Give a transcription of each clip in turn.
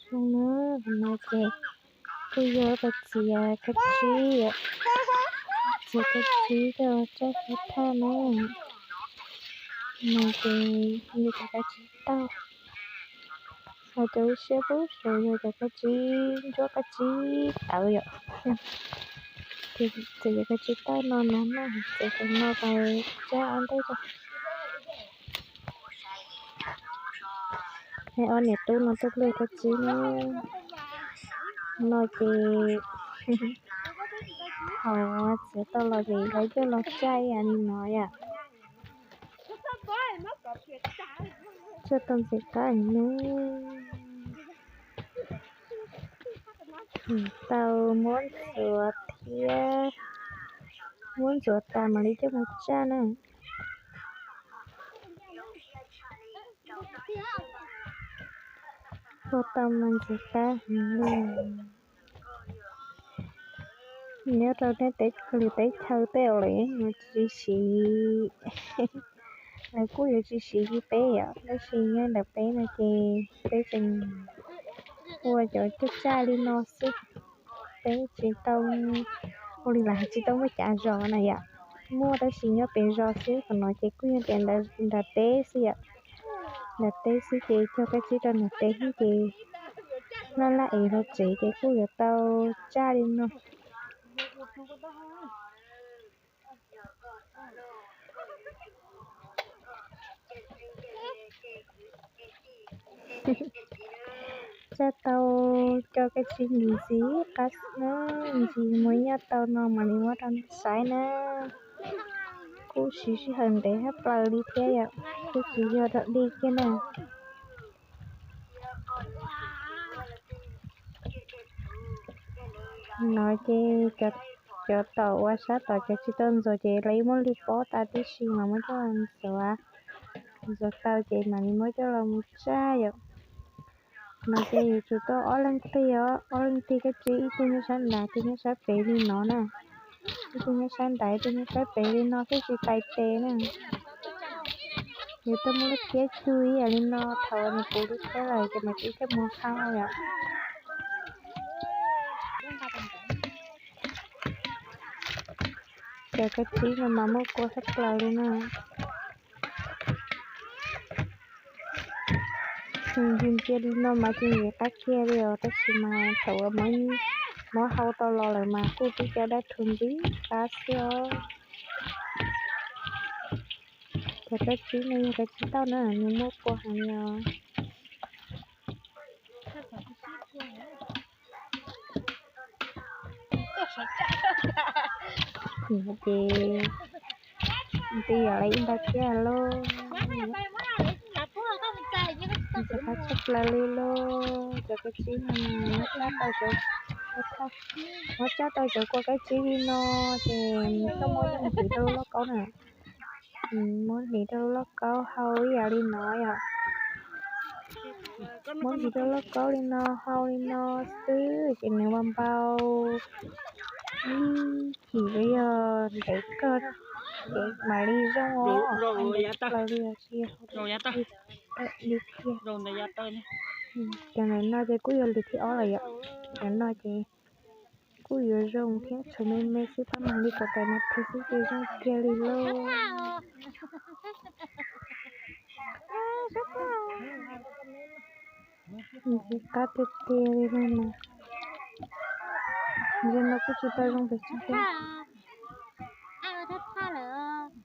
Zoo na, no ces kuj yog pab txiav kab tsib, txiav kab tsib coj los tsaj thaj na. No ces yog cov kab tsib tauj, ho cov lub siab pub saum yog cov kab tsib ntsuab kab tsib tawv yom. Ces txiav cov kab tsib tauj no na, txiav cov no pas tsaj ob ntej tso. Ob niam tub no tuaj luaj kab tsib na. No ces thaum txiav tau los ces lawv coj los tsaj ib yam li no yom. Tsaj tau ntxim qab heev na. Tau muab ntxuav thiab, muab ntxuav tas mam li coj mus tsaj na. Ua tau mas ntxim qab heev li. Nyob rau nej lwm teb chaws tej uas lawv tsis siv, lawv kuj yuav tsis siv li peb yom, tab sis nyob ntawm peb no ces peb tseem ua cov caj tsaj li no xwb. Peb tsis tau, ua li lawv tsis tau muaj cav zos na yom, muaj tab sis nyob pem zos xwb. Qhov no ces kuj yog tias nram teb xwb yom, nram teb xwb ces cog kab tsib rau nram teb xwb ces laj laj es los tsev ces kuj yuav tau tsaj li no. Tsaj tau cov kab tsib ntxim ntxim qab, ntxim muab nyob tau no mam li muab rau nej saib na. Kuj siv sij hawm ntev tshaj plaws li thiab yom, kuj tsis yog dog dig kiag na. No ces cov tom uas sab tom cov tsis tau ntxuav ces lawv yeej muab lwg pob tas tib si mas muab coj los ntxuav, ntxuav tau ces mam li muab coj los mus tsaj yom. No ces yuav tsum tau ob leeg tig os, ob leeg tig kab tsib, ib tug nyob sab nrad, ib tug nyob sab pem li no na. Ib tug nyob sab nrad, ib tug nyob sab pem li no thiaj tsis tais tes na. Yuav tau muaj lub phiab cug ib yam li no, thaum uas nws puv lub phiab lawm ces mam li coj mus hau yom. Cov kab tsib no mas muaj kua tshaj plaws li na. Ntsia ntsia li no mas tsis ntxim qab kiag li os, tab sis mas thaum uas muab hau tau los lawm mas kuj tib co daj rhuv ntxim qab xwb os. Cov kab tsib no yog kab tsib tauj na, nws muaj kua heev li os. Ces nti yam li ib nta thiab lauj. Ntxim qab tshaj plaws li lauj, cov kab tsib no muab tsaj tau cov, muab tsaj tau cov kua kab tsib li no ces koj muab hliv rau lub lauj kaub na. Muab hliv rau lub lauj kaub hau ib yam li no yom. Muab hliv rau lub lauj kaub li no hau li no xwb ces nws ua npau ib chim li yog ntev kawg ces mam li zoo os. Ntev plaws li os, tsis yog hau li tiag. Cov ntawm no ces kuj yog lwm thib ob lawm yom. Cov no ces kuj yuav zoo thiab, tshuav me me xwb, pab mam li kaum tawm nas this xwb ces zoo kiag li lauj. Ntxim qab tiag tiag li no mas. Ntsia no kuj tsis tau zoo pes tsawg thiab.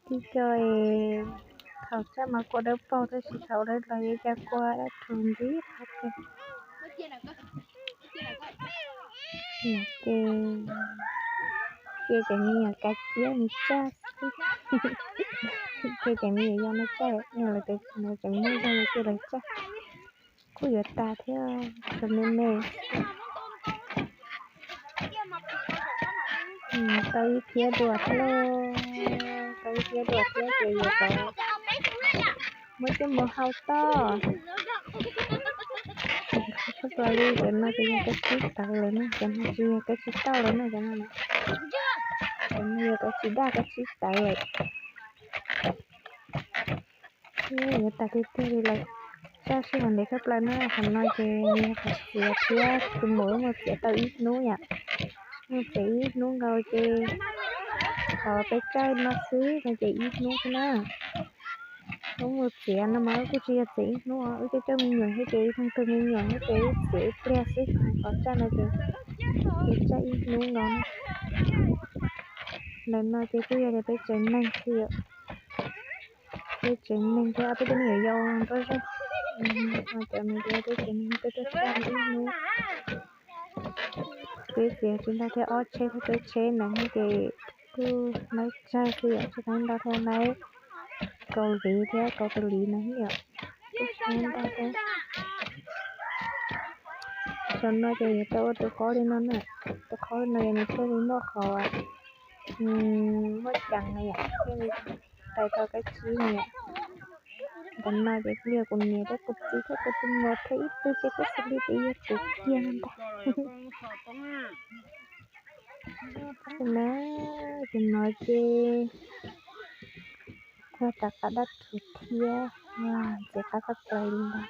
Tib co es thaum tsaj mas kua dawb paug tab sis thaum dawb los yuav cas kua dab rhuv ntxim qab tiag. Ces cia cov me nyuam kav ciaj mus tsaj xwb. Cia cov me nyuam yau no tsaj, lawv tseem muaj zog cia lawv tsaj. Kuj yuav tas thiab, tshuav me me. Tau ib phiab dua thiab, tau ib phiab dua thiab ces yuav tau muab coj mus hau toj. Txhob kua li, cov no ces yog kab tsib tawv lawm na, cov no tsis yog kab tsib tauj lawm na, cov no na. Cov no yog kab tsib daj kab tsib tawv lawm. Yuav tas tiag tiag li lawm. tsaj sib haum ntev tshaj plaws na. Qhov no ces yog qhov txiav thiab, tus muam wb mus txiav tau ib hnub yom. Mus txiav ib hnub nkaus ces qhov peb tsaj no xwb no ces ib hnub xwb na. Wb mus txiav no mas wb kuj tsis yog txiav ib hnub, wb coj coj me nyuam thiab ces ib leeg tug me nyuam thiab ces wb txiav ib pliag xwb. Qhov tsaj no ces ces tsaj ib hnub nkaus na. Ntawm no ces kuj yog tias peb tsev neeg xwb yom. Peb tsev neeg thiab ob peb tug me nyuam yaus nruab zog. Cov no ces peb tsev neeg tuaj tuaj tsaj ib hnub. Peb txiav tsis nrog thiab, ob tsheb thiab peb tsheb ntawd ces kuj laib tsawg xwb yom, tsis laib ntau thiab, laib Kaus Lim thiab Kaus Lis no yom, kuj laib ntau thiab. Saum no ces yuav tau ua tus qaub li no na, tus qaub li no yog nws thiaj li muaj qhov, muaj ceev na yom, thiaj li tais tau kab tsib na yom. Ntawm no ces kuj yog kuv niam thiab kuv txiv thiab kuv tus muam thiab ib tug ces kuj xws li tias yog kuv kiag no ntag. Na, tus no ces txog rov qab dab rhuv thiab, ntxim qab tshaj plaws li ntag.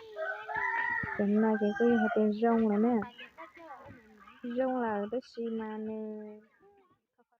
Tus no ces kuj yog hais tias zoo lawm na, zoo lawm tab sis mas nws